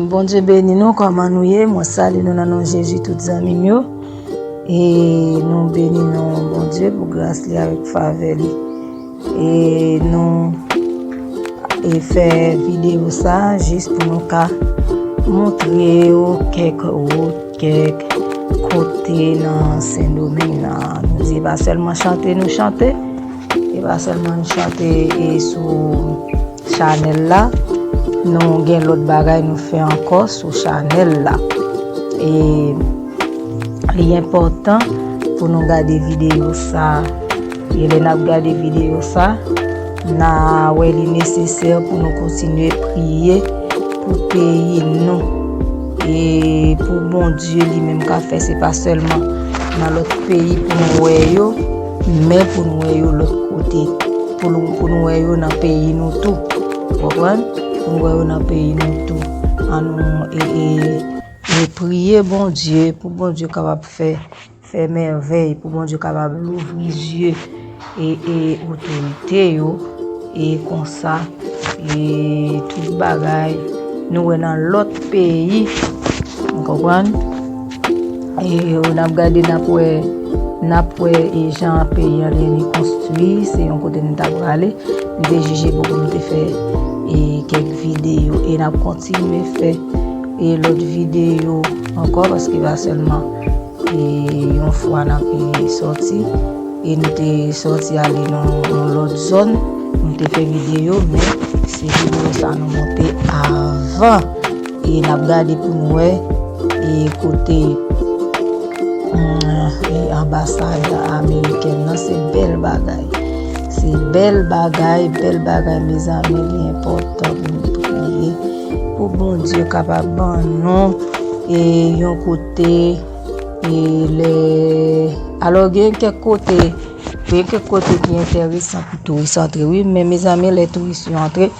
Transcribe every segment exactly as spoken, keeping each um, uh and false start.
Bondye beni nou, kòman nou ye? Mwen salye nou nan non Jezi, tout zanmi m yo. E nou beni non Bondye pou gras li avèk favè li. E nou e fè videyo sa jis pou nou ka montre yo kèk wout, kèk kote nan Sendomeng nan. Nou di e pa sèlman chante nou chante, e pa sèlman nou chante e sou chanèl la, nou gen lòt bagay nou fè ankò sou chanèl la. E li enpòtan pou nou gade videyo sa. E lè n ap gade videyo sa, n a wè li nesesè pou nou kontinye priye pou peyi nou. E pou Bondye li menm ka fè, se pa sèlman nan lòt peyi pou nou wè yo, men pou nou wè yo lòt kote. Pou nou, pou nou wè yo nan peyi nou tou. Ou konprann? Pou nou wè yo nan peyi nou tou. Ann nou e, e, e priye Bondye pou Bondye kapab fè, fè mèvèy, pou Bondye kapab louvri zye e, e otorite yo. E konsa, e tout bagay nou wè nan lòt peyi, ou konprann? E n ap gade, n ap wè, n ap wè e jan peyi an li konstwi, se yon kote nou ta prale. M te jije bon pou m te fè e kèk videyo, e n ap kontinye fè e lòt videyo ankò, paske pa sèlman e yon fwa n ap e sòti, e nou te sòti ale nan yon lòt zòn, nou te fè videyo, men se videyo sa nou monte avan. E n ap gade pou n wè e kote, mm, e anbasad amerikèn nan. Se bèl bagay. Se bèl bagay, bèl bagay, mezanmi. Li enpòtan pou nou priye pou Bondye kapab ban nou e yon kote e lè, alò, gen kèk kote, gen kèk kote ki enteresan pou touris antre, wi, men mezanmi, lè touris yo antre,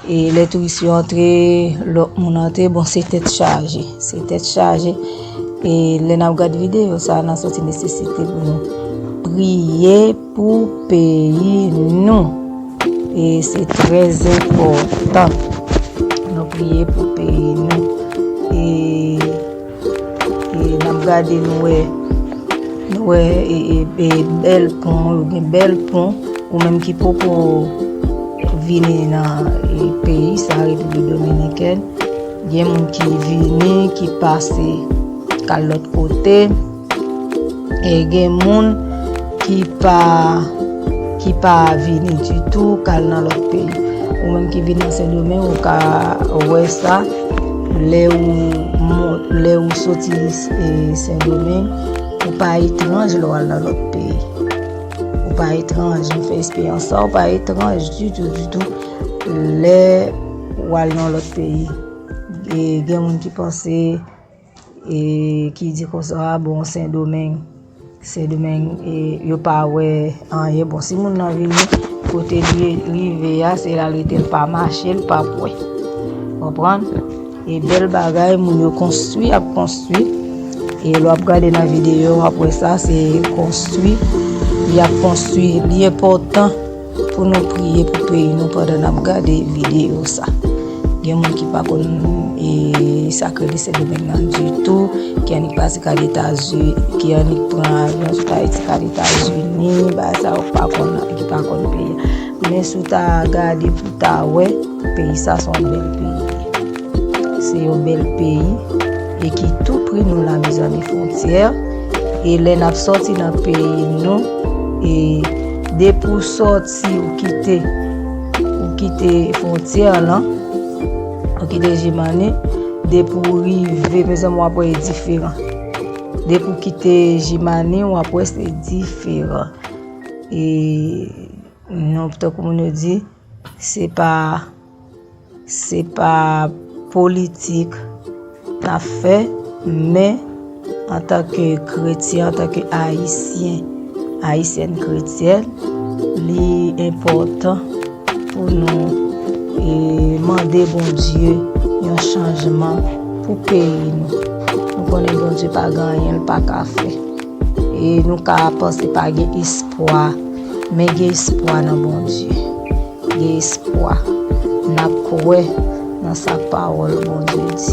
e lè touris yo antre, lòt moun antre, bon, se tèt chaje, se tèt chaje. E lè n ap gade videyo sa, n a santi nesesite pou nou priye pou peyi nou. E se trè enpòtan. Nou priye pou peyi nou. E, e n ap gade, nou wè, nou wè e, e, e bèl pon, yo gen bèl pon. Ou menm ki poko vini nan e, peyi sa, Repiblik Dominikèn, gen moun ki vini, ki pase, k al lòt kote. E gen moun ki pa, ki pa vini ditou, k al nan lòt peyi. Ou menm ki vin nan Sendomeng, ou ka wè sa lè ou mon-, lè ou soti e, Sendomeng, ou pa etranj lè w al nan lòt peyi. Ou pa etranj, m fè esperyans sa, ou pa etranj ditou, ditou lè w al nan lòt peyi. E gen moun ki panse e ki di konsa, "A bon, Sendomeng, Sendomeng, e, yo pa wè anyen." Bon, si moun nan vini, kote li rive a, se la l rete, l pa mache, l p ap wè. Konprann? E bèl bagay, moun yo konstwi, ap konstwi. E lè w ap gade nan videyo, w ap wè sa, se konstwi. Y ap konstwi. Li enpòtan pou nou priye pou peyi nou pandan n ap gade videyo sa. Gen moun ki pa konn e, sa k rele Sendomeng nan ditou, ki annik pase k al Etazini, ki annik pran avyon sot Ayiti k al Etazini, bagay sa yo pa konn, ki pa konn peyi a. Men si w ta gade pou w ta wè, peyi sa se yon bèl peyi. Se yon bèl peyi e ki tou pre nou la, mezanmi, fwontyè. E lè n ap sòti nan peyi nou, e depi w sòti, ou kite, ou kite fwontyè lan, ou kite Jimani, depi w rive, mezanmi, w ap wè e diferan. Depi w kite Jimani, w ap wè se diferan. E nou, tankou moun yo di, se pa, se pa politik n ap fè, men antanke kretyen, antanke ayisyen, ayisyèn kretyèn, li enpòtan pou nou e, mande Bondye yon chanjman pou peyi nou. Nou konnen Bondye pa gen anyen l pa ka fè. E nou ka panse pa gen espwa, men gen espwa nan Bondye. Gen espwa. N ap kwè nan nan sa pawòl Bondye di.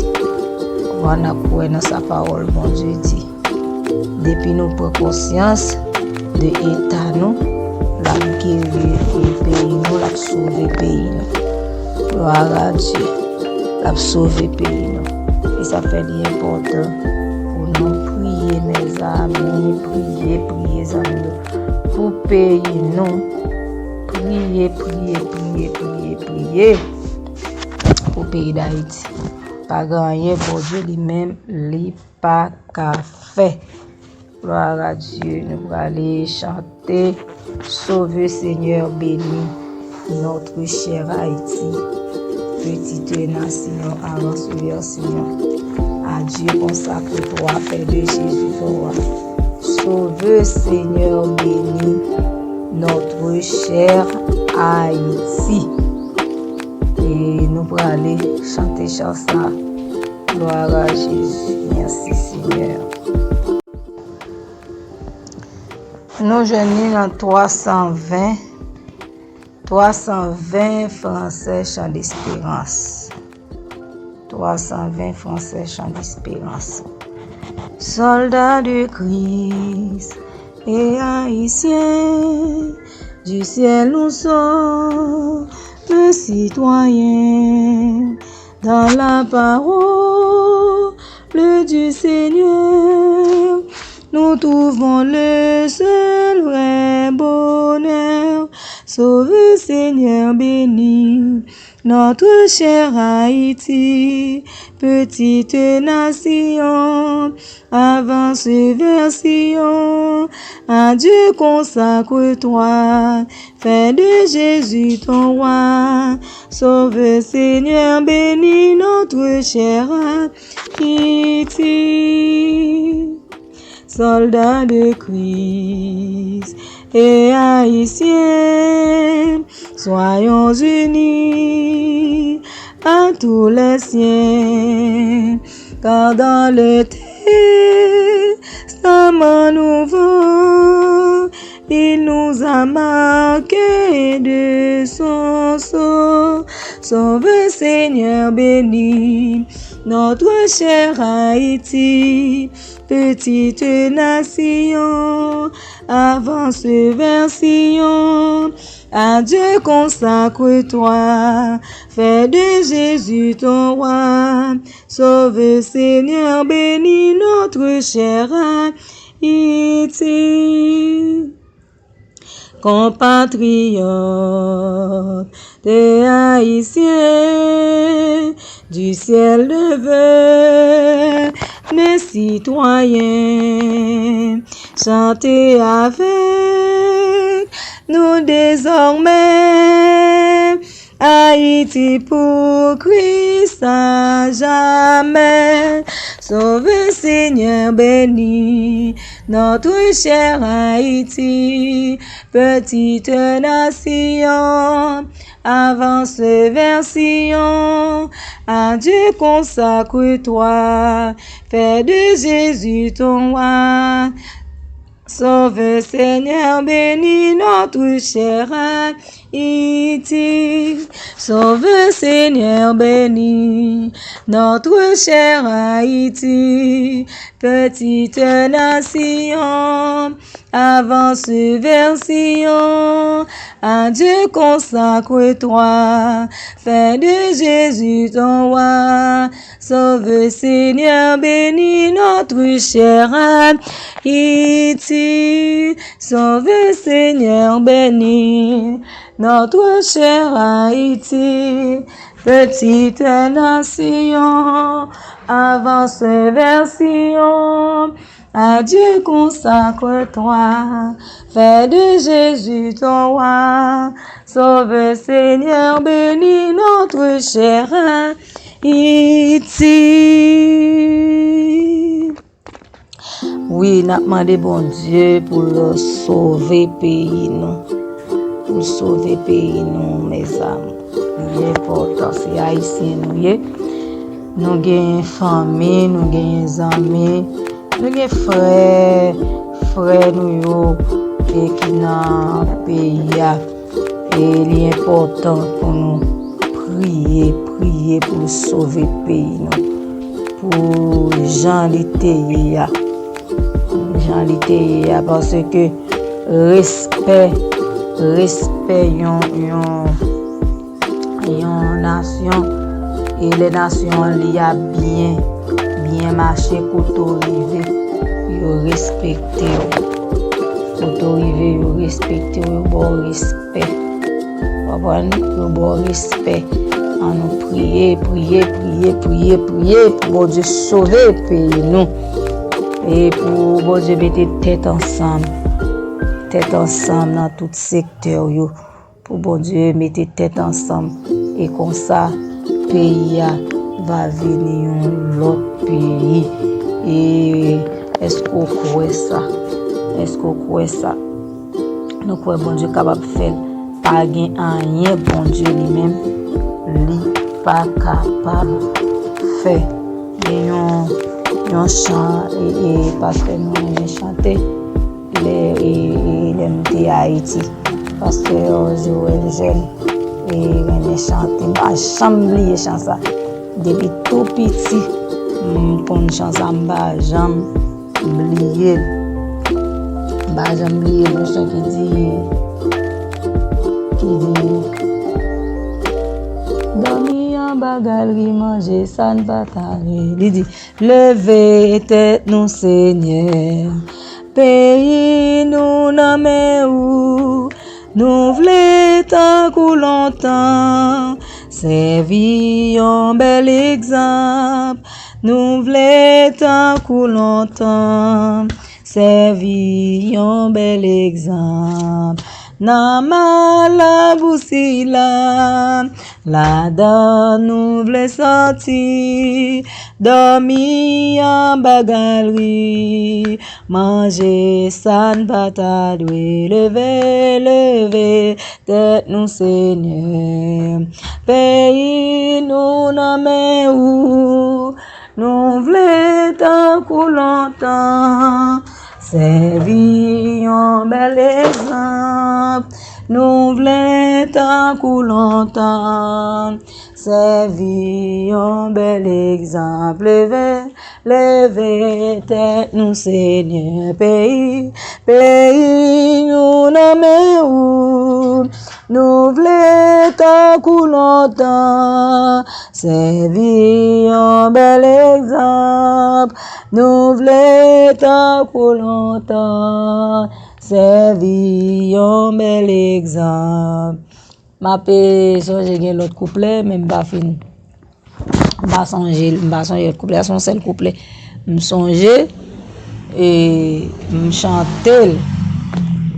Kwè n ap kwè nan sa pawòl Bondye di. Depi nou pran konsyans de eta nou, l ap geri peyi nou, l ap sove peyi nou. Glwa a Dye, l ap sove peyi nou. E sa fè li enpòtan pou nou priye, mezanmi, priye, priye, zanmi yo, pou peyi nou. Priye, priye, priye, priye, priye pou peyi Dayiti. Pa gen anyen Bondye li menm li pa ka fè. Gloire à Dieu. Nous allons chanter. Sauve, Seigneur, bénis notre chère Haïti, petite nation, avance vers Sion. À Dieu consacre-toi, fais de Jésus ton roi. Sauve, Seigneur, bénis notre chère Haïti. E nou prale chante chan sa. Gloire à Jésus. Merci, Seigneur. Nou jwenn li nan twa san ven, twa san ven fransè chan desperans. Twa san ven fransè chan desperans. Soldats de Christ et haïtiens, du ciel nous sommes citoyens. Dans la parole du Seigneur, nous trouvons le seul vrai bonheur. Sauve, Seigneur, bénis notre chère Haïti, petite nation, avance vers Sion. À Dieu consacre-toi, fais de Jésus ton roi. Sauve, Seigneur, bénis notre chère Haïti. Soldats de Christ et haïtiens, soyons unis à tous les siens, car dans le testament nouveau, il nous a marqués de son sceau. Sauve, Seigneur, bénis notre chère Haïti, petite nation, avance vers Sion. À Dieu consacre-toi, fais de Jésus ton roi. Sauve, Seigneur, bénis notre chère Haïti. Compatriotes et haïtiens, du ciel devenez citoyens. Chantez avec nous désormais. Haïti pour Christ à jamais. Sauve, Seigneur, bénis notre chère Haïti, petite nation, avance vers Sion. À Dieu consacre-toi, fais de Jésus ton roi. Sauve, Seigneur, bénis notre chère Haïti. Sauve, Seigneur, bénis notre chère Haïti, petite nation, avance vers Sion. À Dieu consacre-toi, fais de Jésus ton roi. Sauve, Seigneur, bénis notre chère Haïti. Sauve, Seigneur, bénis notre chère Haïti, petite nation, avance vers Sion. À Dieu consacre-toi, fais de Jésus ton roi. Sauve, Seigneur, bénis notre chère Haïti. Wi, n ap mande Bondye pou l sove peyi nou. Pou l sove peyi nou, mezanmi. Li enpòtan, se ayisyen nou ye. Nou gen fanmi, nou gen zanmi, nou gen frè, frè nou yo e ki nan peyi a. E li enpòtan pou nou Priye, priye pou l sove peyi nou. Pou jan li te ye a. Jan li te ye a, paske respè, respè yon, yon, yon nasyon, e lè nasyon an li ap byen, byen mache, kote w rive, yo respekte w. Kote w rive, yo respekte w, yo ba w respè. Konprann? Yo ba w respè. Ann nou priye, priye, priye, priye, priye pou Bondye sove peyi nou. E pou Bondye mete tèt ansanm. Tèt ansanm nan tout sektè yo. Pou Bondye mete tèt ansanm. E konsa, peyi a va vini yon lòt peyi. E èske w kwè sa? Èske w kwè sa? Nou kwè Bondye kapab fè l. Pa gen anyen Bondye li menm li pa kapab fè. Gen yon, yon chan e, e pastè nou renmen chante lè, e, e lè m te Ayiti. Pastè Joël Jeune e renmen chante. M pa janm bliye chan sa. Depi tou piti, m konn chan sa, m pa janm bliye l. M pa janm bliye leson ki di, ki di, dòmi anba galri, manje sa n pa ta dwe. Li di, leve tèt nou, Senyè. Peyi nou nan men ou. Nou vle tankou lontan. Sèvi yon bèl egzanp. Nou vle tankou lontan, sèvi yon bèl egzanp. Nan malabou sila, ladan nou vle sòti, dòmi anba galri, manje sa n pa ta dwe. Leve, leve tèt nou, Senyè. Peyi nou nan men ou. Nou vle tankou lontan, sèvi yon bèl egzanp. Nou vle tankou lontan, sèvi yon bèl egzanp. Leve, leve tèt nou, Senyè. Peyi, peyi nou nan men ou. Nou vle tankou lontan, sèvi yon bèl egzanp. Nou vle tankou lontan, sèvi yon bèl egzanp. M ap, eh, sonje gen lòt kouplè, men m pa fin. M pa sonje, m pa sonje lòt kouplè a, se yon sèl kouplè m sonje, e m chante l,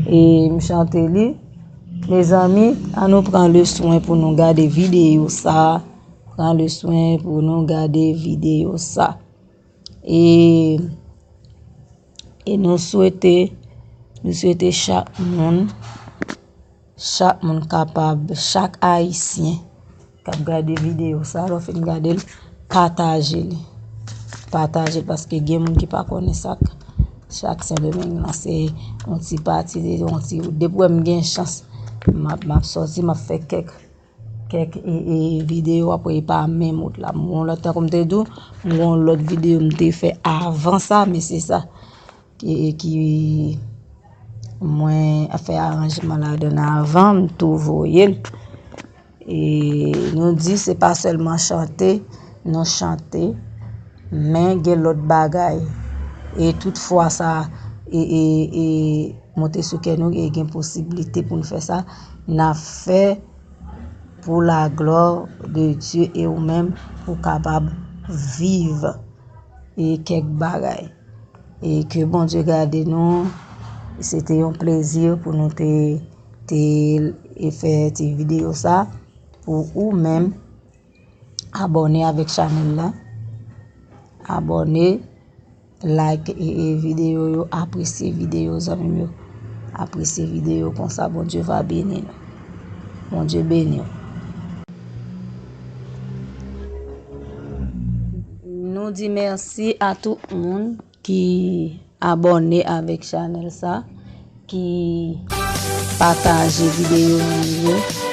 e m chante li. Mezanmi, ann nou pran le swen pou nou gade videyo sa. Pran le swen pou nou gade videyo sa. E, e nou swete, nou swete chak moun, chak moun kapab, chak Ayisyen k ap gade videyo sa, lè w fin gade l, pataje li. Pataje l, paske gen moun ki pa konnen sa k, chak Sendomeng lan se yon ti pati, yon ti, depi w wè m gen chans, m ap, m ap sòti, m ap fè kèk, kèk, e, e, videyo, apre e pa menm wout la. M gon lòt, tankou m te di w, m gon lòt videyo m te fè avan sa, men se sa ki, ki mwen fè aranjman ladan l avan m tou voye l. E nou di se pa sèlman chante, nou chante, men gen lòt bagay. E tout fwa sa, e, e, e monte sou kè nou, e gen posiblite pou n fè sa, n ap fè pour la gloire de Dieu e ou menm pou w kapab viv e kèk bagay. E ke Bondye gade nou. Se te yon plezi pou nou te, te, e fè ti videyo sa pou ou menm. Abòne avèk chanèl la. Abòne, like e, e videyo yo, apresye videyo, zanmi m yo. Apresye videyo, konsa Bondye va beni nou. Bondye beni w. Nou di mèsi a tout moun ki abòne avèk chanèl sa, ki pataje videyo nou yo.